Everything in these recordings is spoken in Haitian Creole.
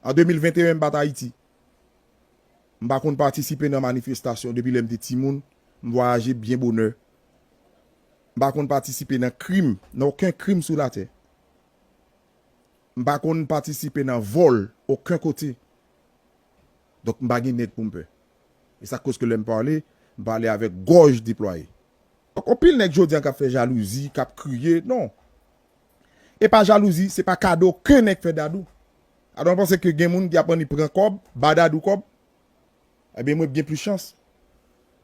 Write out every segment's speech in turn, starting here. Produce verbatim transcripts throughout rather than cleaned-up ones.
An de mil venteyen, m pa t Ayiti. M pa konn patisipe nan manifestasyon depi lè m te timoun. M vwayaje byen bonè. M pa konn patisipe nan krim, nan okenn krim sou latè. M pa konn patisipe nan vòl okenn kote. Donk, m pa gen nèg pou m pè. E sa k koz ke lè m pale, m pale avèk gòj deplwaye. Donk, anpil nèg jodi a k ap fè jalouzi, k ap kriye, non. E pa jalouzi, se pa kado okenn nèg fè Dadou. Adon panse ke gen moun ki ap annik pran kòb, ba Dadou kòb. Ebyen, mwen gen plis chans.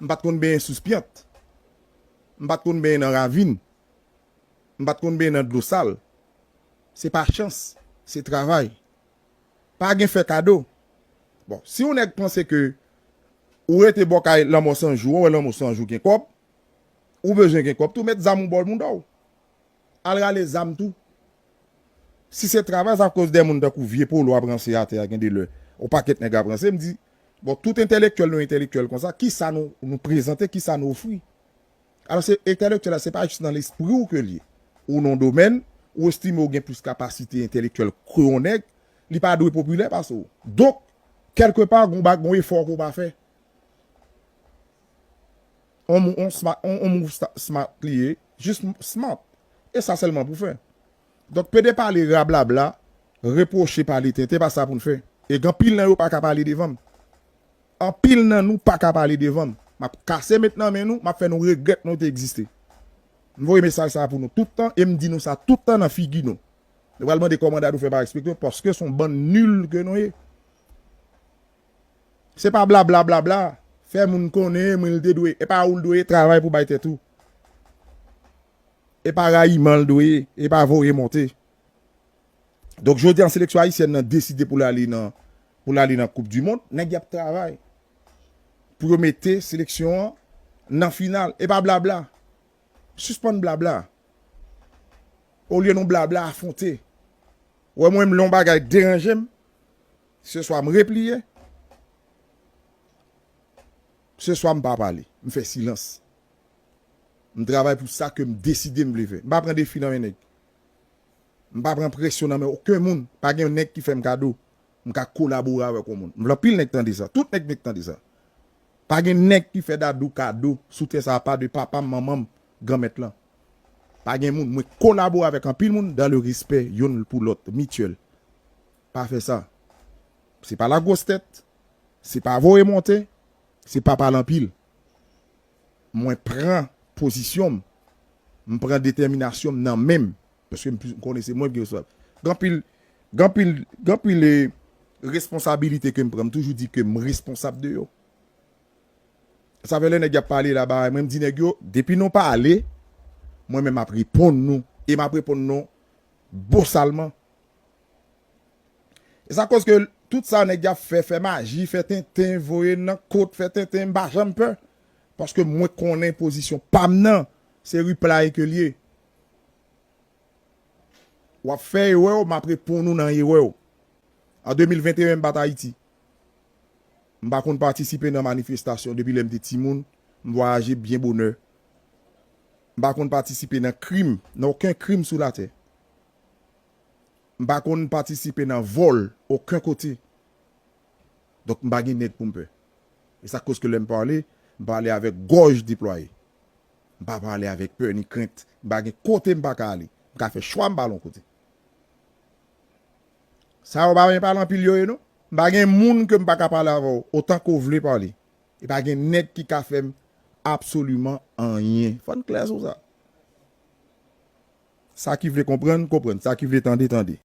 M pa t konn benyen sous pyant. M pa t konn benyen nan ravin. M pa t konn benyen nan dlo sal. Se pa chans, se travay. Pa gen fè kado. Bon, si yon nèg panse ke ou rete bò kay Lanmò San Jou, ou wè Lanmò San Jou gen kòb, ou bezwen gen kòb tou, met zam ou bò mouda w. Al rale zam tou. Si se travay, sa koz de moun tankou Vye Polo ap ranse atè a, gen de lè, yon pakèt nèg ap ranse, m di, bon, tout entèlektyèl nou entèlektyèl konsa, kisa nou, nou prezante, kisa nou ofri? Alò, se entèlektyèl la, se pa jis nan lespri w ke l ye. Ou nan yon domèn, ou estime w gen plis kapasite entèlektyèl ke yon nèg, li pa dwe popilè pase w. Donk, kèlkepa, gon bag, gon efò ke w pa fè. On mou-, on sma-, on, on mouv sta-, smart li ye, jis m-, smart. E sa sèlman pou fè. Donk, pede pale rablabla, repwoche pale tenten, pa sa pou n fè. E gen anpil nan yo pa ka pale devan m. Anpil nan nou pa ka pale devan m. M ap kase met nan men nou, m ap fè nou regrèt nou te egziste. M voye mesaj sa a pou nou tout tan e m di nou sa tout tan nan figi nou. Nou pral mande kòman Dadou fè pa respekte nou, paske se yon bann nil ke nou ye. Se pa blabla, blabla. Fè moun konnen mwen l te dwe. E pa ou l dwe travay pou bay tèt ou. E pa rayiman l dwe, e pa voye monte. Donk, jodi a, seleksyon ayisyèn nan deside pou l ale nan, pou l ale nan Koup di Mond, nèg y ap travay pou yo mete seleksyon an nan final. E pa blabla. Sispann blabla. Olye nou blabla, afwonte. Wè mwen, m lè yon bagay deranje m, se swa m repliye, se swa m pa pale, m fè silans. M travay pou sa ke m deside m vle fè. M pa pran defi nan men nèg. M pa pran presyon nan men okenn moun. Pa gen nèg ki fè m kado. M ka kolabore avèk yon moun. M vle anpil nèg tande sa. Tout nèg mèt tande sa. Pa gen nèg ki fè Dadou kado sou tè sa a, pa de papa m, manman m, granmèt lan. Pa gen moun. Mwen kolabore avèk anpil moun dans le respect, youn pou lòt, mityèl. Pa fè sa. Se pa lagwostèt, se pa voye monte, se pa pale anpil. Mwen pran pozisyon m, m pran detèminasyon m nan men m, paske m konnen se mwen ki responsab. Gen anpil, gen anpil, gen anpil, eh, responsabilite ke m pran, m toujou di ke m responsab de yo. Sa fè lè nèg y ap pale la, bagay, mwen m di nèg yo, depi nou pale, mwen menm m ap reponn nou, e m ap reponn nou bosalman. E sa koz ke tout sa nèg y ap fè, fè maji, fè tenten, voye nan kot, fè tenten, m pa janm pè. Paske mwen konnen pozisyon pa m nan, se reply ke l ye. W ap fè erè w, m ap reponn ou nan erè w. An de mil venteyen, m pa t Ayiti. M pa konn patisipe nan manifestasyon depi lè m te timoun, m vwayaje byen bonè. M pa konn patisipe nan krim, nan okenn krim sou latè. M pa konn patisipe nan vòl okenn kote. Donk, m pa gen nèg pou m pè. E sa k koz ke lè m pale, m pale avèk gòj deplwaye. M pa pale avèk pè ni krent. M pa gen kote m pa ka ale. M ka fè chwa m pa al yon kote. Sa yo pa vle pale anpil yo ye, non. M pa gen moun ke m pa ka pale avè w, otan ke w vle pale. E pa gen nèg ki ka fè m absoliman anyen. Fò n klè sou sa. Sa ki vle konprann, konprann. Sa ki vle tande, tande.